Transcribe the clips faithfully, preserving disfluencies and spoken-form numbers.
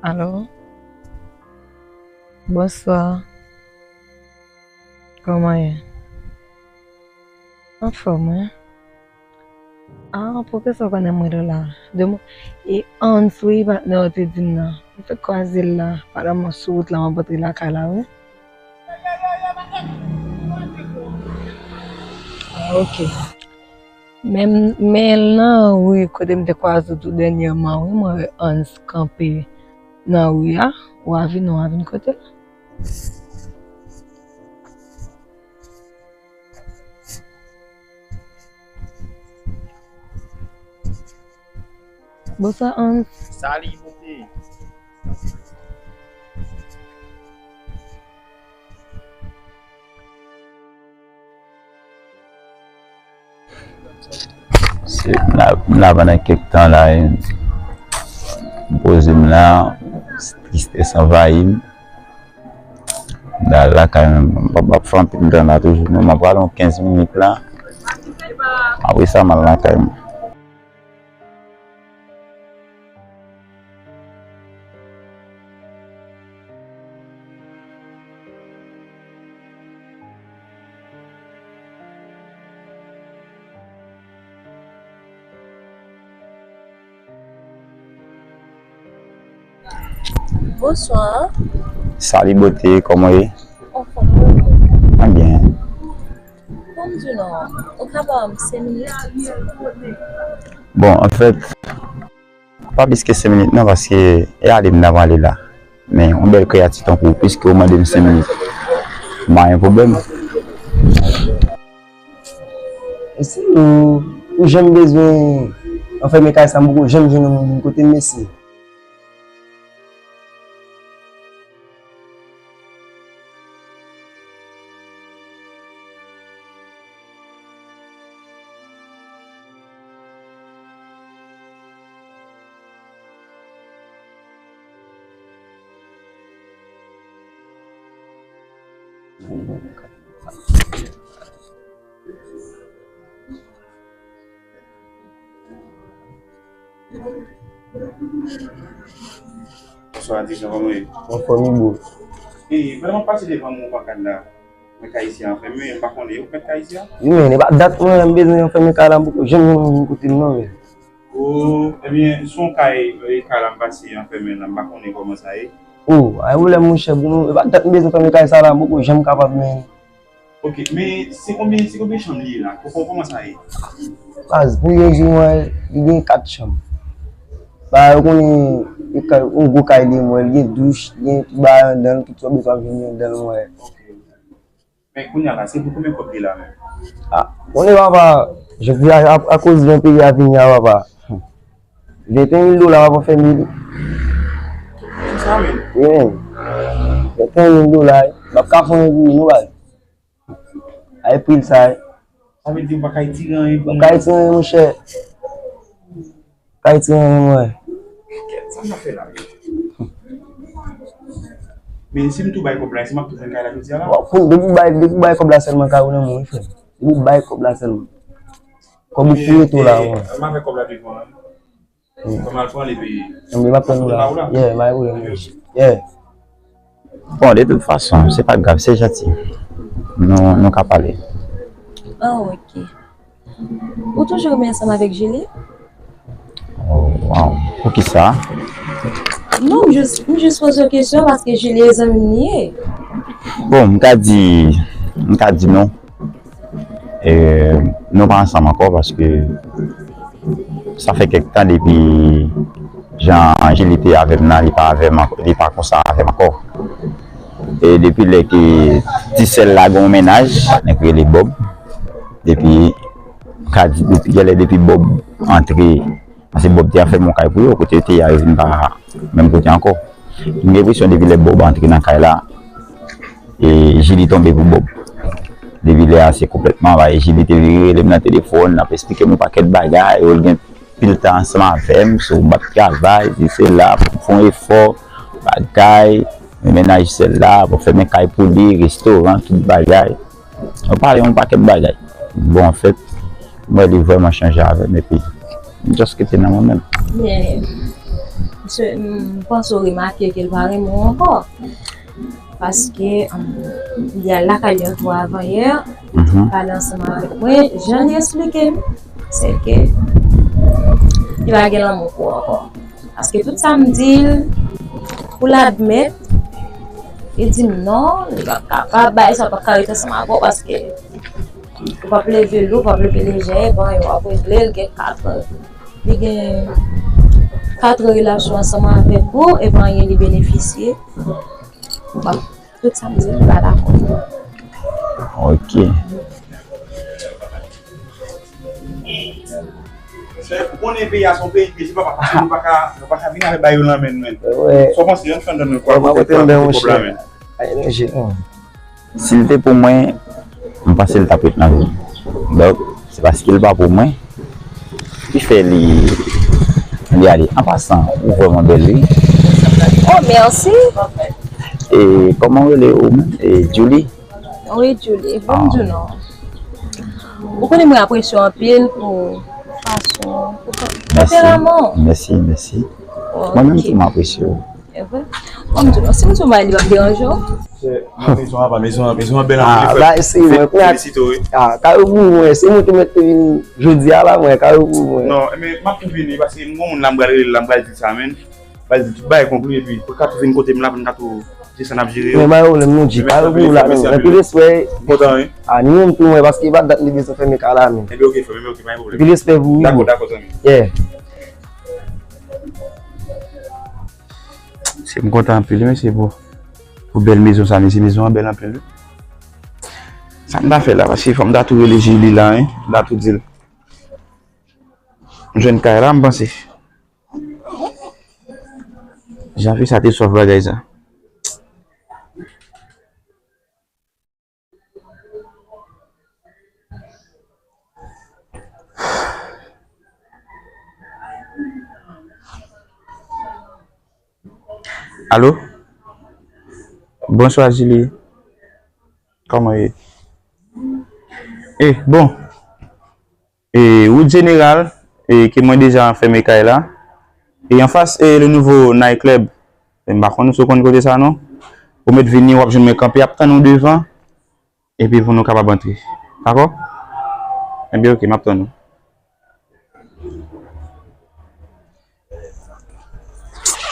Alo? Bonswa. Kòman ye? Anfòm, wi. Ah, poukisa w konnen m rele w la? Demen, e Hans, wi, patnè w te di m nan. M fèk kwaze l la, pandan m sou wout la, m ap antre lakay la, wi. Ah, ok. Men, men l nan ri kote m te kwaze w tou dènyèman, wi, mwen wè Hans kanpe nan ri a. W a vin, w a vin kote l. Bonswa, Hans. Sali, bote. Se, m la, m la pandan kèk tan la, e, m poze m la, tristès anvayi m. M al lakay mwen, m p ap, p ap fè anpil tan la toujou, non, m ap pral yon kenz minit la. Apre sa, m al lakay mwen. Bonswa. Sali bote, kòman w ye? Anfòm, ou menm? Mwen byen. Bon, m di w non, ou ka ba m senk minit? Bon, anfèt, pa plis ke senk minit non, paske e ale m nan pale la. Men yon bèl kreyati tankou w, piske w mande m senk minit, m pa gen pwoblèm. Mesye, ou, ou janm bezwen anfèmen kay sa, m poko janm jwenn yon moun vin kote m, mesye. Bonswa, Dijon, kòman w ye? Anfòm, wi, bro. Ey, pandan m ap pase devan mwen, ou pa ka la. Mwen kay isi a anfèmen, m pa konnen, ou fèt kay isi a? Wi, men, e pa dat mwen, m bezwen anfèmen kay la, m poko janm yon moun vin kote m, non, men. O, ebyen, se yon kay, e, kay la m pase anfèmen la, m pa konnen kòman sa ye. O, ay, pwoblèm, monchè, bon, e pa dat m bezwen anfèmen kay sa la, m poko janm kapab, men. Ok, men se konbyen, se konbyen chanm li ye la? Kò-, kò-, kòman sa ye? Baz, pou yon jou, mwen, li gen kat chanm. Ba, yo konnen, e kay, yon gwo kay li, mwen, li gen douch, li gen tout bagay anndan l, tout sa w bezwen ap jwenn li anndan l, mwen. Ok. Men kounye a la, se pou konbyen kòb li la menm? Ah, konnen papa, jodi a, a, akoz jan peyi a vini a, papa. Venteyen mil dola, papa, fè mil. Sa menm? Wi, menm. Venteyen mil dola, wi. M ap ka fè yon pou nou, baz. Ay pri l sa, wi. Sa vle di ou pa ka retire anyen pou mwen? Ou ka retire anyen, monchè. Ou ka retire anyen, mwen. Kèt, sa m ap fè la? Men si m tou bay kòb la, si m ap tou jwenn kay la jodi a la? Bon, pou, depi w bay, depi w bay kòb la sèlman, kay ou nan men w, wi, frè. Depi w bay kòb la sèlman. Kòb ou pou rete w la, mwen. M ap fè kòb la devan, wi. Kòman l pran li, epi... Anben, m ap tann ou la. Yeah, m ap tann ou la. Yeah. Bon, de tout fason, se pa grav, se janti. Nou, nou ka pale. Oh, ok. Ou toujou renmen ansanm avèk Julie? Oh, wow. Poukisa? Non, m jis, m jis poze w kesyon paske Julie e zanmi m li ye. Bon, m ka di, m ka di non. E, nou pa ansanm ankò paske sa fè kèk tan depi jan Julie te avè m nan, li pa avè m ankò, li pa konsa avè m ankò. E depi lè ke Ticelle la gen yon mennaj, nèg rele Bob. Depi, m ka di, depi genlè depi Bob antre, paske Bob te ap fè m yon kay pou yo, kote yo te ye a, yo vin pa menm kote ankò. M gen enpresyon depi lè Bob antre nan kay la, e Julie tonbe pou Bob. Depi lè a, se konplètman anvayi. Julie te vin rele m nan telefòn, l ap eksplike m yon pakèt bagay, yo gen pil tan ansanm avè m, sou bat travay, si se la, pou m fè yon efò, bagay, men mennaj sèl la, pou fèmen kay pou li, restoran, tout bagay. Nou pale yon pakèt bagay. Bon, anfèt, m wè li vrèman chanje avè m, epi m just kite nan mwen menm. Men, Se, m panse w remake ke l pa renmen w ankò. Paske, um, li al lakay li yon jou avan yè, mhm, pale ansanm avèk mwen, jan li eksplike m, se ke li pa gen lanmou pou ou ankò. Paske tout sa m di l, pou l admèt, li di m non, li p ap kapab, bagay sa p ap ka ret ansanm avè w, paske ou p ap leve lou, ou p ap leve lejè, bon, w ap regle l gen kat an. Li gen kat an relasyon ansanm avèk ou, e pa anyen li benefisye. Bon, tout sa m di, li pa dakò. Ok. Ou konnen peyi a se yon peyi pye, se pa, pa, nou pa ka, nou pa ka vin avèk bagay yo nan men nou, men. Sa w panse, ann fè n tann nou, kwa, kote n ap mete kòb la, men. Ay, non, je, non. Si l te pou mwen, m panse l t ap ret nan vi m. Donk, se paske l pa pou mwen ki fè li, li ale. An pasan, ou vrèman bèl, wi. Oh, mèsi. E kòman w rele ou menm? E Julie? Wi, Julie. Bon, ah. Juno. Ou konnen mwen apresye w anpil pou fason, pou tanperaman w. Mèsi, mèsi. Mwen menm tou, m apresye w. E vre? Bon, m di w, si m di w bagay, li p ap deranje w? Non, mezon an pa, mezon an, mezon an bèl anpil, frè. Ah, ba, se mwen, mwen. Felisite w, wi. Ah, Carrefour mwen, se mwen ki mèt te vin jodi a la, mwen, Carrefour mwen. Non, men m ap tou vini, paske m gon moun la, m pral rele l la, m pral di l sa, men. M pral di tout bagay konpli, epi pou l ka tou vin kote m la, pou n ka tou di sa n ap jere yo. Men pa gen pwoblèm, nou di, Carrefour la, men. Anpil respè. M kontan, wi. Ah, ni menm tou, mwen, paske pa dat li bezwen fèmen kay la, men. Ebyen, ok, frè, ebyen, ok, pa gen pwoblèm. Anpil respè pou ou, wi. Dakò, dakò, zanmi. Yeah. Se m kontan anpil, wi, mesye, pou, pou bèl mezon sa, mesye, mezon an bèl anpil, wi. Sa m ta fè la, paske fò m ta tou rele Julie la, wi, m ta tou di l. M jwenn kay la, m panse. Jan fi sa te sòf bagay sa. Alo? Bonswa, Julie. Kòman w ye? Eh, bon. E, wout jeneral, e, ke mwen deja fèmen kay la. E anfas, e, le nouveau night club. E m pa konn si w konn kote sa non. Ou mèt vini, w ap jwenn mwen kanpe, ap tann ou devan. Epi pou nou kapab antre. Dakò? Ebyen, ok, m ap tann ou.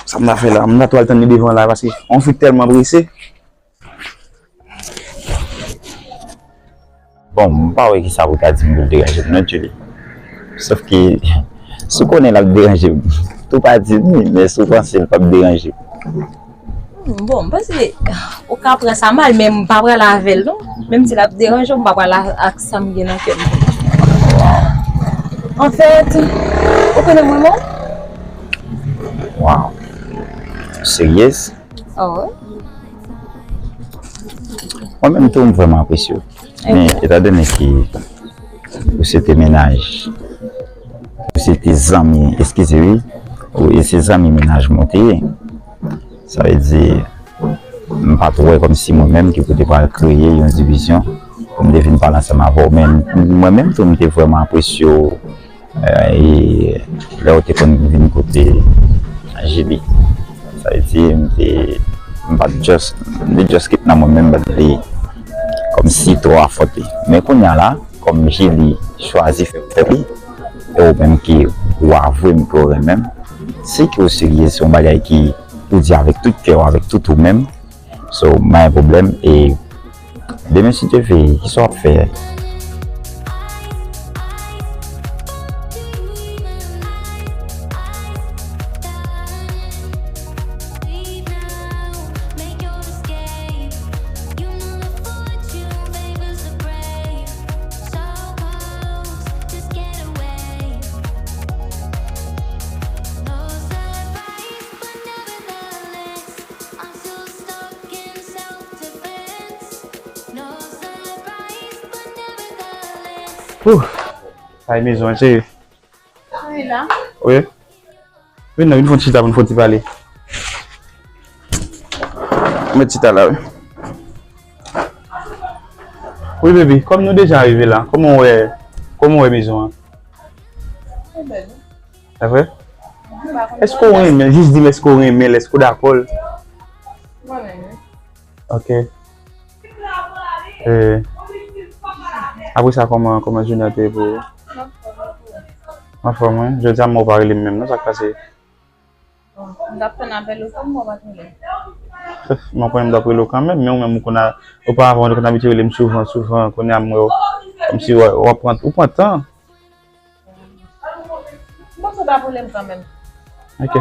Sa m ta fè la? M ta tou al tann li devan la, paske yon fi tèlman prese. Bon, m pa wè kisa pou ta di m pou l deranje m non, Julie. Sòf ke, si w konnen l ap deranje m, tou pa di m li, men si w panse l p ap deranje m. Hmm, bon, m panse ou ka pran sa mal, men m pa pral avè l non. Menm si l ap deranje w, m pa pral a-, ak sa m gen nan kè m. Anfèt, ou konnen mwen menm? Wow. Serye? Ah wi. Mwen menm tou, m vrèman apresye w. Men, etandone ke ou se te mennaj, ou se te zanmi, eskize wi, ou se zanmi mennaj mwen ou te ye. Sa vle di, m pa t wè kòmsi mwen menm ki pou te pral kreye yon divizyon pou m te vin pale ansanm avè w. Men mwen menm tou, m te vrèman apresye w. Eh, e lè w te konn vin kote Julie, sa vle di, m te, m pa t just, m te just kite nan mwen menm, m pa t vle kòmsi twò afwonte. Men kounye a la, kòm Julie chwazi fè fèt li, e ou menm ke ou avwe m ke w renmen m, si ke w serye, se yon bagay ke ou di avèk tout kè w, avèk tout ou menm, So, pa gen pwoblèm. E demen, si Dye vle, kisa w ap fè? Ouh, sa e mezon an, cheri. Wi la. Wi. Vin nan, vin fon chita pou n fon ti pale. Met chita la, wi. Wi, baby, kòm nou deja rive la, kòman w wè, kòman w wè mezon an? Trè bèl. E vre? Èske w renmen l? Jis di m èske w renmen l, èske w dakò l? Mwen menm, wi. Ok. Eh, apre sa, kòman, kòman jounen an te ye pou ou? M anfòm, wi. Jodi a, m wè w pa rele m menm, non, sa k pase? Bon, m t ap tann apèl ou, kòman w pa t rele m? Mwen konnen m t ap rele w kanmenm, men ou menm, ou konn a, oparavan, ou te konn abitye rele m souvan, souvan, kounye a, m wè w, kòmsi w, w ap pran, ou pran tan. Bon, se pa pwoblèm kanmenm. Ok.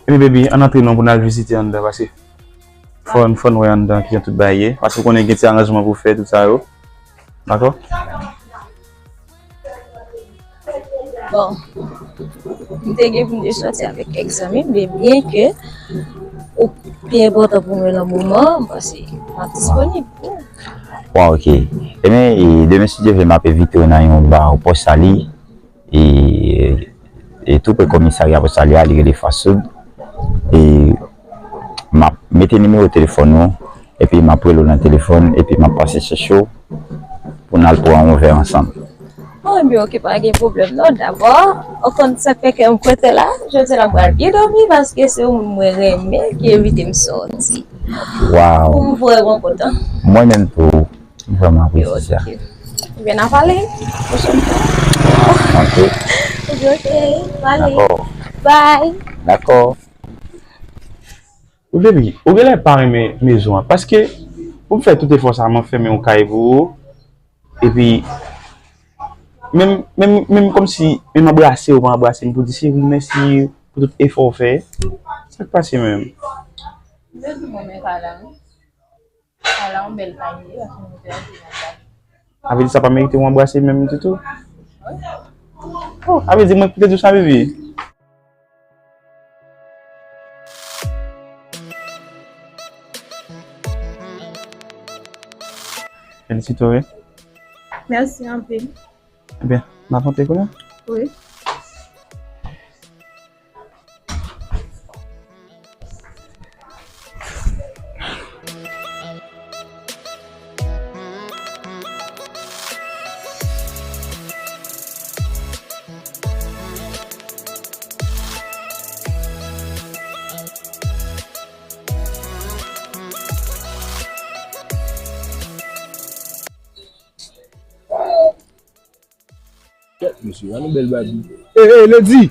Epi, baby, ann antre non pou n al vizite anndan, paske fò n, fò n wè anndan kijan tout bagay ye. Paske ou konnen gen ti aranjman pou fè, tout sa yo. Dakò? Bon, m te gen pou m te sòti avèk kèk zanmi m, men byen ke ou pi enpòtan pou mwen nan moman an, m panse m ap disponib. Bon, ok. Ebyen, e, demen, si Dye vle, m ap envite w nan yon ba Pòt Sali, e, e tou pre komisarya Pòt Sali a, li rele Fast Food. E m ap mete nimewo telefòn ou, epi m ap rele w nan telefòn, epi m ap pase chèche w pou n al pran yon vè ansanm. Bon, ebyen, ok, pa gen pwoblèm, non, dabò, ou konn sa k fè kè m kontan la, jodi a m pral byen dòmi, paske se yon moun mwen renmen ki envite m sòti. Waw. Pou m vrèman kontan. Mwen menm tou, m vrèman apresye sa. Ok. Ebyen, n a pale pwochèn fwa. Ok. Ok, ok, pale. Dakò. Bye. Dakò. Ou, baby, ou genlè pa renmen mezon an, paske pou m fè tout efò sa, mwen fèmen yon kay pou ou, epi menm, menm, menm kòmsi, menm anbrase ou pa anbrase m pou di, cheri, mèsi pou tout efò w fè. Sa k pase menm? Baby, mwen renmen kay la, wi. Ala yon bèl kay li ye, paske mwen te achte nan kay. Sa vle di sa pa merite yon anbrase menm ditou? Oh, sa vle di mwen ki te di w sa, baby? Felisito, wi. Mèsi anpil. Ebyen, n ap antre kounye a? Wi. Kèt, mesye, gade yon bèl baby. Ey, ey, Lady!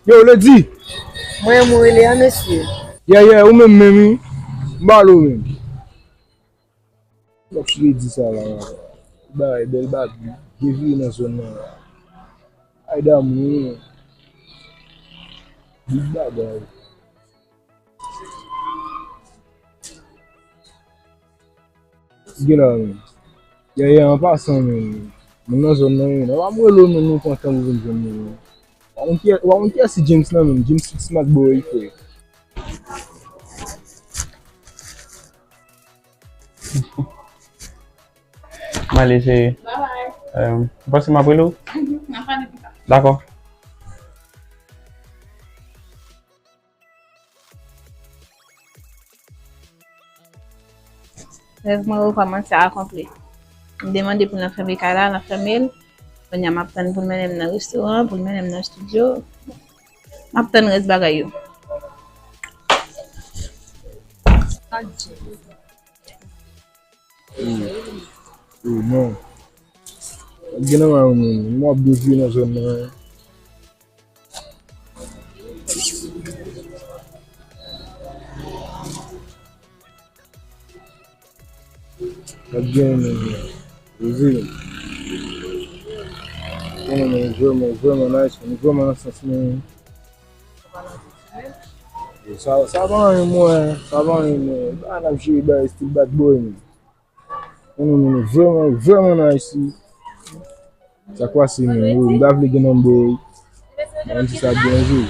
Yo, Lady! Mwen, mwen rele a, mesye. Yeah, yeah, ou menm menm, wi. M pale w menm. Lòk sou Lady sa la. Bay, bèl baby. Devire nan zòn nan. Ay, damou. Big bagay. Gen la, men. Yè, yè, an pasan, men. Moun nan zòn nan, men. Nan pa mwen lo, men nou kontan pou vin jwenn nou, men. Wa moun ki, wa moun ki si James nan, men. James tout smart boy, frè. M ale, cheri. Bye bye. Euh, ou panse m ap rele w? Mhm, n a pale pita. Dakò. Rèv mwen rekòmanse akonpli. M te mande pou n fèmen kay la, n ap fèmen l. Kounye a m ap tann pou l mennen m nan restoran, pou l mennen m nan estidyo. M ap tann rès bagay yo. Wi. Wi, non. Gen nan mwen menm. M ap byen viv nan zòn nan. Ap byen, men, men. Wi. Non, men, vrèman, vrèman nice, men vrèman nan sans, men. Sa, sa pa anyen, mwen, sa pa anyen, mwen. Ba, n ap jere bay, still bad boy, men. Non, non, non, non, vrèman, vrèman nice. Sa k pase, men, yo, m ta vle gen nan boy. Menm si sa deranje.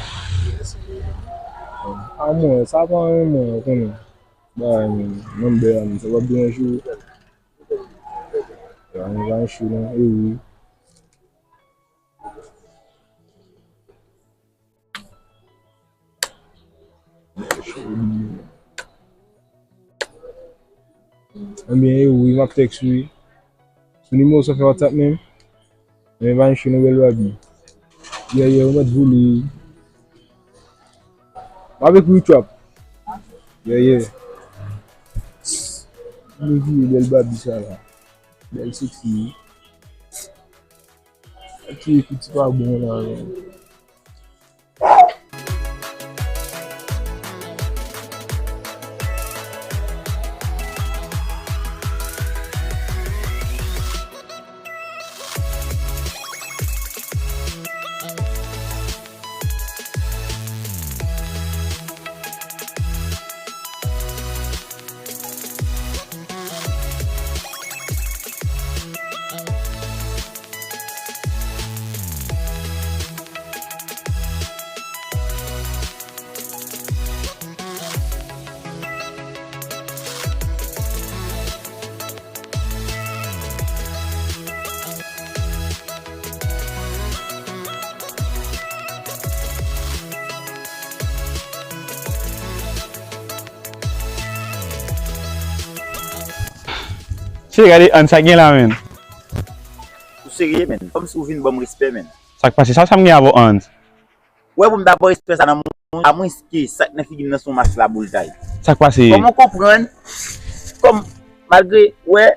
A mwen, sa pa anyen, mwen, ou konnen. Ba, men, nan bè a, men, sa pa deranje. Ya, men, pa anyen, non, e wi. Ebyen, e wi, m ap tèks ou wi. Sou nimewo sa w fè WhatsApp menm? Ebyen, pa yon chou nouvèl baby. Yè, yè, ou mèt voule. M ap ekri trap. Yeah, yeah. Mwen vire bèl babi sa la. Bèl seksi. Ti ekri ti pa bon la, non. Se gade Hans sa gen la, menn. Ou serye, menn? Kòmsi ou vin ban m respè, menn. Sa k pase? Sa, sa m gen avè w, Hans? Wè, pou m ta ba w respè sa nan moun, amwenske sa k nan figi m nan se yon mas laboul tay. Sa k pase? Kòman w konprann? Kòm, malgre, wè,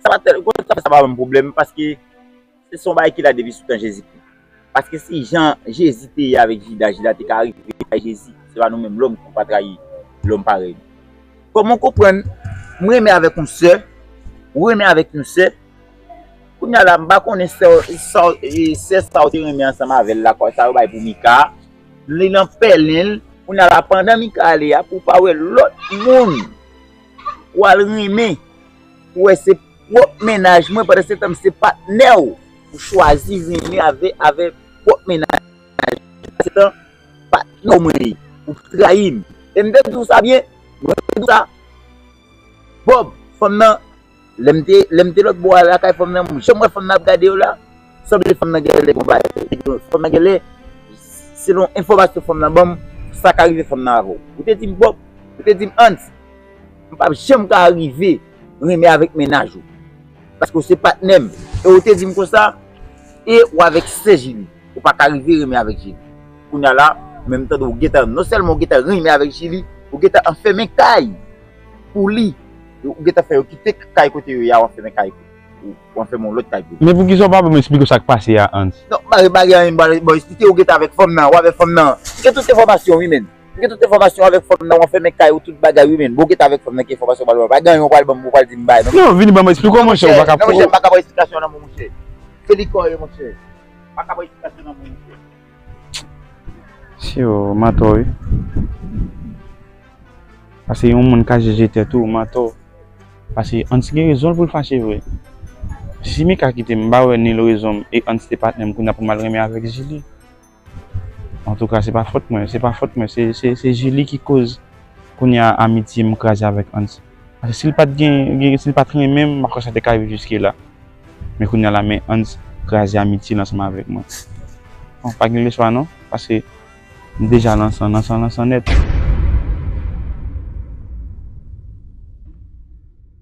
sa pa tèl, sa pa ban m pwoblèm, paske se yon bagay ki la depi sou tan Jezikri. Paske si jan Jezi te ye avèk Jida, Jida te ka rive kay Jezi, se pa nou menm lòm ki pou pa trayi lòm parèy nou. Kòman w konprann, m renmen avèk yon sè, ou renmen avèk yon sè, kounye a la, m pa konnen sè, sa, e, sè sa w te renmen ansanm avè l la, kòb sa yo bay pou Mika, li nan pèlen l, kounye a la, pandan Mika ale a, pou w pa wè lòt moun, w al renmen, pou w wè se pwòp mennaj mwen, pandan se tan m se patnè w, ou chwazi renmen avè, avè pwòp mennaj, pandan se tan patnè w mwen ye, ou trayi m. E m te di w sa byen, mwen te di w sa, Bob, fanm nan, lè m te, lè m te lòt bò a lakay fanm nan, jan m wè fanm nan ap gade yo la, sanble fanm nan genlè gon bagay. Fanm nan genlè, selon enfòmasyon fanm nan ban m, sa ka rive fanm nan avè w. Ou te di m Bob, ou te di m Hans, m p ap janm ka rive renmen avèk mennaj ou. Paske w se patnè m. E ou te di m konsa, e w avèk sè Jili. Ou pa ka rive renmen avèk Jili. Kounye a la, menm tande w gentan, non sèlman w gentan renmen avèk Jili, ou gentan anfèmen kay pou li. Ou gentan fè yo kite kay kote yo ye a, w anfèmen kay pou, ou, ou anfèmen yon lòt kay pou li. Men poukisa w pa ban m esplike w sa k pase a, Hans? Non, m pa, pa gen anyen m ba, ba w esplike, ou gentan avèk fanm nan, w avèk fanm nan. M gen tout enfòmasyon, wi, menn. M gen tout enfòmasyon avèk fanm nan, w anfèmen kay ou, tout bagay, wi, menn. Bon, ou gentan avèk fanm nan, ki enfòmasyon w pral ban m? Pa gen anyen w pral ban m, w pral di m bay, non. Non, vini ban m esplike w, monchè, ou pa ka. Non, monchè, m pa ka ba w esplikasyon nan, monchè. Se li kò yo, monchè. M pa ka ba w esplikasyon nan, monchè. Si, o, m atò, wi. Paske yon moun ka jije tèt ou, m atò. Paske Hans gen rezon l pou l fache vre. Si Mika kite m, m pa wè ni l rezon m, e Hans te patnè m, kounye a pou m al renmen avèk Jili. Antouka, se pa fòt mwen, se pa fòt mwen, se, se, se Jili ki koz kounye a amitye m kraze avèk Hans. Paske si l pa t gen, gen, si l pa t renmen m, m pa kwè sa te ka rive jiske la. Men kounye a la, men Hans kraze amitye l ansanm avèk mwen. Bon, pa gen lespwa non, paske m deja nan san, nan san, nan san nèt.